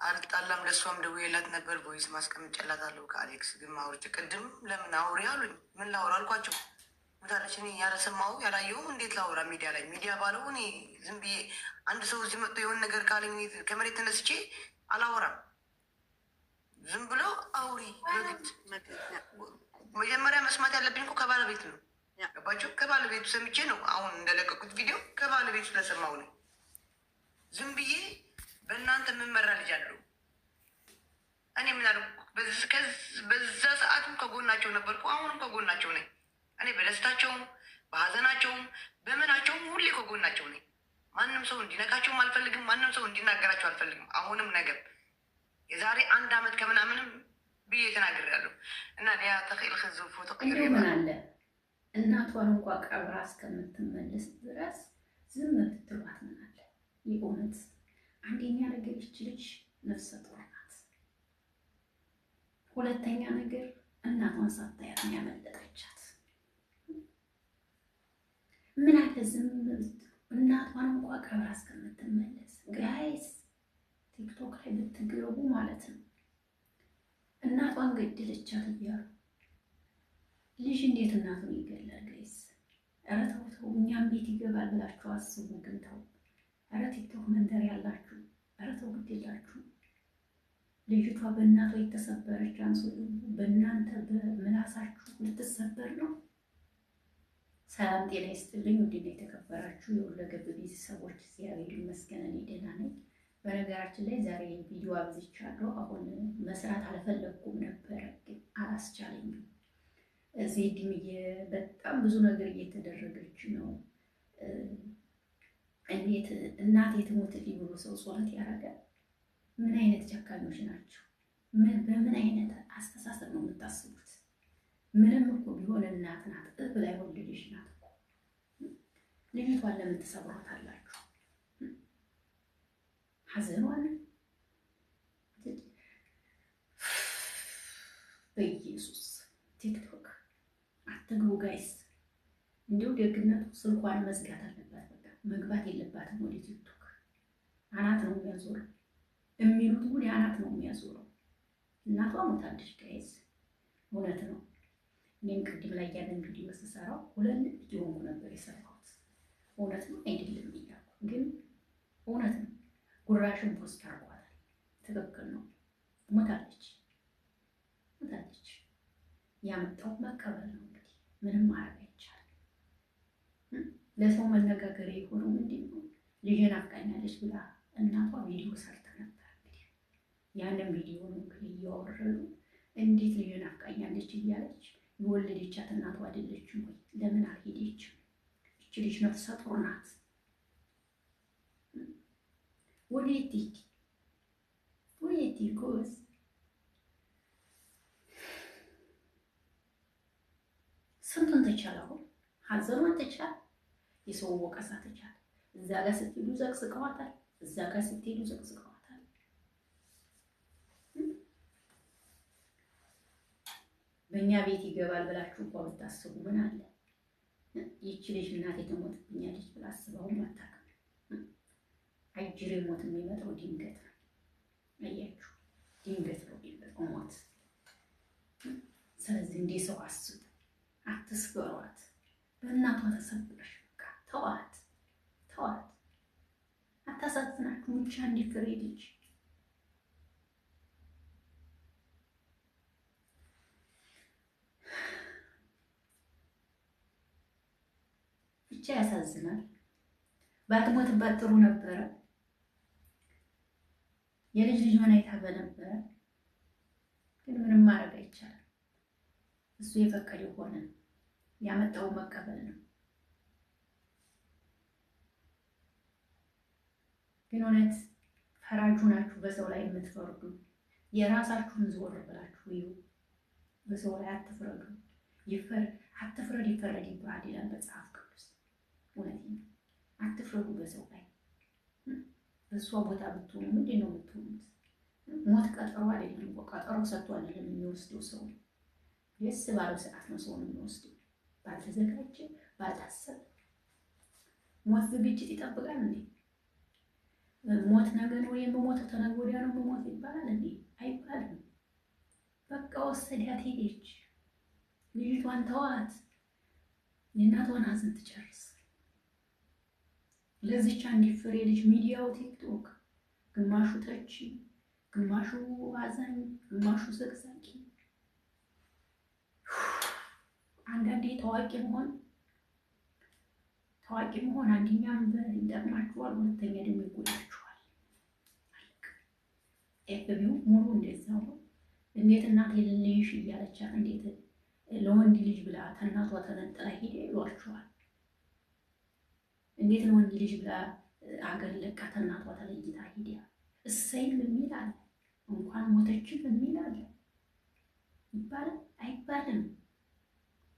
አልጣላም። ለእሷም ደውዬላት ነበር፣ voice ማስቀምጨላታለሁ። ከአሌክስ ግን አውርቼ ቅድም ለምን አውሪ አሉኝ። ምን ላውራ አልኳቸው። ሙታለች። እኔ ያልሰማሁ ያላየሁም እንዴት ላውራ? ሚዲያ ላይ ሚዲያ ባለው እኔ ዝም ብዬ አንድ ሰው እዚህ መጥቶ የሆነ ነገር ካለኝ ከመሬት ተነስቼ አላወራም። ዝም ብሎ አውሪ። መጀመሪያ መስማት ያለብኝ እኮ ከባለቤት ነው። ገባችሁ? ከባለቤቱ ሰምቼ ነው አሁን እንደለቀቁት ቪዲዮ ከባለቤቱ ስለሰማሁ ነው። ዝም ብዬ በእናንተ የምመራ ልጅ አለው። እኔ ምን አልኩ? በዛ ሰዓትም ከጎናቸው ነበርኩ፣ አሁንም ከጎናቸው ነኝ። እኔ በደስታቸውም በሀዘናቸውም በምናቸውም ሁሌ ከጎናቸው ነኝ። ማንም ሰው እንዲነካቸውም አልፈልግም። ማንም ሰው እንዲናገራቸው አልፈልግም። አሁንም ነገም የዛሬ አንድ አመት ከምናምንም ብዬ ተናግሬያለሁ። እና ሊያ ተኽኢል ክዝፎ ተቀይር እንደው ምን አለ እናቷን እንኳ ቀብራ እስከምትመለስ ድረስ ዝም ብትሏት ምን አለ? የእውነት አንደኛ ነገር ይች ልጅ ነፍሰ ጡር ናት። ሁለተኛ ነገር እናቷን ሳታያት ነው ያመለጠቻት። ምን አለ ዝም ብትሉ እናቷን እንኳ ቀብራ እስከምትመለስ። Guys፣ ቲክቶክ ላይ ብትገቡ ማለት ነው እናቷን ገደለቻት እያሉ፣ ልጅ እንዴት እናቱን ይገላል? Guys፣ ኧረ ተው ተው፣ እኛም ቤት ይገባል ብላችሁ አስቡ። ግን ተው፣ ኧረ ቲክቶክ መንደር ያላችሁ ኧረ ተው፣ ግድ የላችሁ። ልጅቷ በእናቷ የተሰበረች አንሶ በእናንተ በምላሳችሁ ልትሰበር ነው። ሰላም ጤና ይስጥልኝ። ውድና የተከበራችሁ የሁለገብ ቤተሰቦች፣ እግዚአብሔር ይመስገን እኔ ደህና ነኝ። በነገራችን ላይ ዛሬ ቪዲዮ አብዝቻለሁ። አሁን መስራት አልፈለግኩም ነበረ፣ ግን አላስቻለኝም። ዜድም በጣም ብዙ ነገር እየተደረገች ነው። እንዴት እናቴ ትሞትልኝ ብሎ ሰው ጸሎት ያደርጋል? ምን አይነት ጨካኞች ናቸው? በምን አይነት አስተሳሰብ ነው የምታስቡት? ምንም እኮ ቢሆን እናት ናት፣ ብላ የወለደች ናት እኮ። ልጅቷን ለምን ትሰብሯታላችሁ? ሐዘኗን በኢየሱስ ቲክቶክ አትግቡ guys። እንዲሁ ደግነቱ ስልኳን መዝጋት አለባት። በቃ መግባት የለባትም ወደ ቲክቶክ። አናት ነው የሚያዞረው የሚሉት ጉድ አናት ነው የሚያዞረው። እናቷ ሞታለች guys፣ እውነት ነው። እኔም ቅድም ላይ ያለን ቪዲዮ ስሰራው ሁለት ልጅ የሆንኩ ነበር የሰራሁት። እውነት ነው አይደለም እያልኩ፣ ግን እውነት ነው። ጉራሽን post አድርጓታል። ትክክል ነው። ሞታለች፣ ሞታለች። ያመጣው መቀበል ነው እንግዲህ፣ ምንም ማድረግ አይቻልም። ለሰው መነጋገሪያ የሆነው ምንድን ነው? ልጄን አፍቃኛለች ብላ እናቷ ቪዲዮ ሰርታ ነበር። እንግዲህ ያንን ቪዲዮ ነው እንግዲህ እያወረዱ እንዴት ልጄን አፍቃኛለች እያለች፣ የወለደቻት እናቷ አይደለችም ወይ? ለምን አልሄደችም? ይች ልጅ ነፍሰ ጡር ናት። ወዴት ትሂድ? ወዴት ትሂድ? ጎበዝ፣ ስንቱን ትቻል። አሁን ሀዘኗን ትቻል፣ የሰው ወቀሳ ትቻል። እዛ ጋር ስትሄዱ ዘቅዝቀዋታል፣ እዛ ጋር ስትሄዱ ዘቅዝቀዋታል። በእኛ ቤት ይገባል ብላችሁ እንኳ ብታስቡ ምን አለ? ይቺ ልጅ እናቴ ትሞትብኛለች ብላ አስበውም አታውቅም። አጅሬ ሞት የሚመጣው ድንገት ነው። አያችሁ፣ ድንገት ነው የሚመጣው ሞት። ስለዚህ እንዲህ ሰው አስቡ፣ አትስበሯት። በእናቷ ተሰብረሽ በቃ ተዋት፣ ተዋት። አታሳዝናችሁ? ብቻ እንዲህ ፍሬ ልጅ ብቻ ያሳዝናል። ባትሞትባት ጥሩ ነበረ። የልጅ ልጅ ሆና አይታ በነበረ፣ ግን ምንም ማድረግ አይቻልም። እሱ የፈቀደው ሆነ፣ ያመጣው መቀበል ነው። ግን እውነት ፈራጁ ናችሁ በሰው ላይ የምትፈርዱ፣ የራሳችሁን ዞር ብላችሁ እዩ። በሰው ላይ አትፍረዱ። አትፍረድ ይፈረድ ይባላል ይላል መጽሐፍ ቅዱስ። እውነት ነው። አትፍረዱ በሰው ላይ። በእሷ ቦታ ብትሆኑ ምንድን ነው የምትሆኑት? ሞት ቀጠሮ አይደለም እኮ፣ ቀጠሮ ሰጥቶ አይደለም የሚወስደው ሰው። ደስ ባለው ሰዓት ነው ሰውን የሚወስደው። ባልተዘጋጀ ባልታሰበ ሞት ዝግጅት ይጠብቃል እንዴ? ሞት ነገ ነው የምሞተው፣ ተነገ ወዲያ ነው የምሞተው ይባላል እንዴ? አይባልም። በቃ ወሰዳት፣ ሄደች። ልጅቷን ተዋት፣ የእናቷን ሀዘን ትጨርስ። ለዚች አንዲት ፍሬ ልጅ ሚዲያው ቲክቶክ ግማሹ ተቺ፣ ግማሹ አዛኝ፣ ግማሹ ዘቅዛቂ። አንዳንዴ ታዋቂ መሆን አንደኛም ይጠቅማችኋል፣ ሁለተኛ ደግሞ ይጎዳችኋል። FB ው ሙሉ እንደዛው ነው። እንዴት እናቴ ልልሽ እያለቻት እንዴት ለወንድ ልጅ ብላ ከእናቷ ተነጥላ ሄደ ይሏችኋል። እንዴት ለወንድ ልጅ ብላ አገር ለቃ ከእናቷ ተለይታ ሄደ። እሰይም የሚል አለ፣ እንኳን ሞተችም የሚል አለ። ይባላል አይባልም?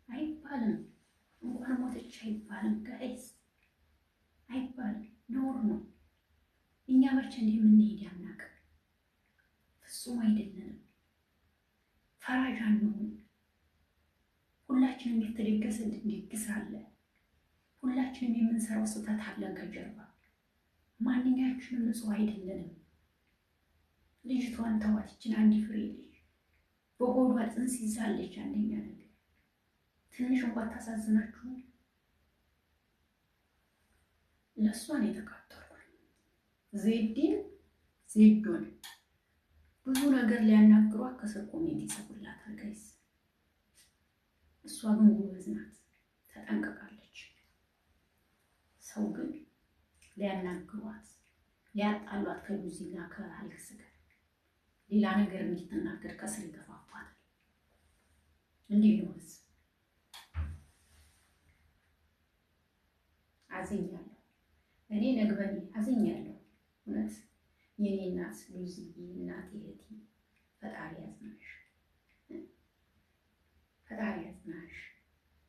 አይባልም። እንኳን ሞተች አይባልም guys፣ አይባልም። ነውር ነው። እኛ መቼ እንደምንሄድ አናውቅም። ፍጹም አይደለንም። ፈራጅ አንሁን። ሁላችንም የተደገሰልን ድግስ አለ። ሁላችንም የምንሰራው ስህተት አለን ከጀርባ። ማንኛችንም ንጹሕ አይደለንም። ልጅቷን ተዋት። ይችን አንድ ፍሬ ልጅ በሆዷ ጽንስ ይዛለች። አንደኛ ነገር ትንሽ እንኳን ታሳዝናችሁ። ለእሷን የተቃጠልኩ ዜድን ዜዶን ብዙ ነገር ሊያናግሯት ከስር comment ይጽፉላታል guys። እሷ ግን ጎበዝ ናት፣ ተጠንቅቃለች። ሰው ግን ሊያናግሯት ሊያጣሏት ከሉዚና ከአሌክስ ጋር ሌላ ነገር እንድትናገር ከስር ይገፋፏታል። እንዲህ ነው ህዝብ። አዝኛለሁ እኔ ነግበኔ አዝኛለሁ። እውነት የኔ እናት ሉዚዬ፣ እናቴ፣ እህቴ ፈጣሪ ያጽናሽ፣ ፈጣሪ ያጽናሽ።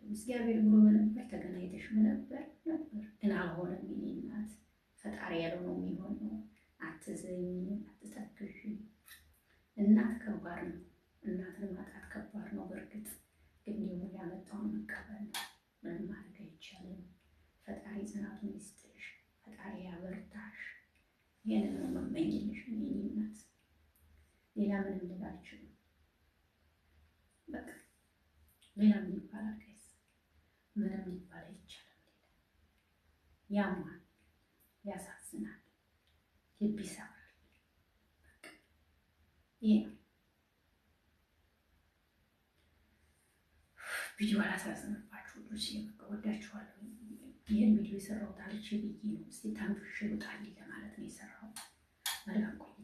እግዚአብሔር ብሎ በነበር ተገናኝተሽ በነበር ነበር፣ ግን አልሆነም። የኔ እናት ፈጣሪ ያለው ነው የሚሆነው። አትዘኝ፣ አትተክዥ። እናት ከባድ ነው። እናትን ማጣት ከባድ ነው። በእርግጥ ግን ደግሞ ያመጣውን መቀበል ነው። ምንም ማድረግ አይቻልም። ፈጣሪ ጽናቱን ይስጥሽ፣ ፈጣሪ ያበርታሽ። ይህንን ነው መመኝልሽ የኔ እናት። ሌላ ምንም ልል አልችልም። በቃ ሌላ ምን ይባላል guys? ምንም ሊባል አይቻልም። ሌላ ያማል፣ ያሳዝናል፣ ልብ ይሰብራል። በቃ ይሄ ነው ቪዲዮ። አላሳዝንባችሁ ሉሲ፣ በቃ ወዳችኋለሁ። ይህን ቪዲዮ የሰራሁት አልቼ ብዬ ነው። እስኪ ተንፍሼ ልውጣልኝ ለማለት ነው የሰራሁት። መልካም ቆይታ።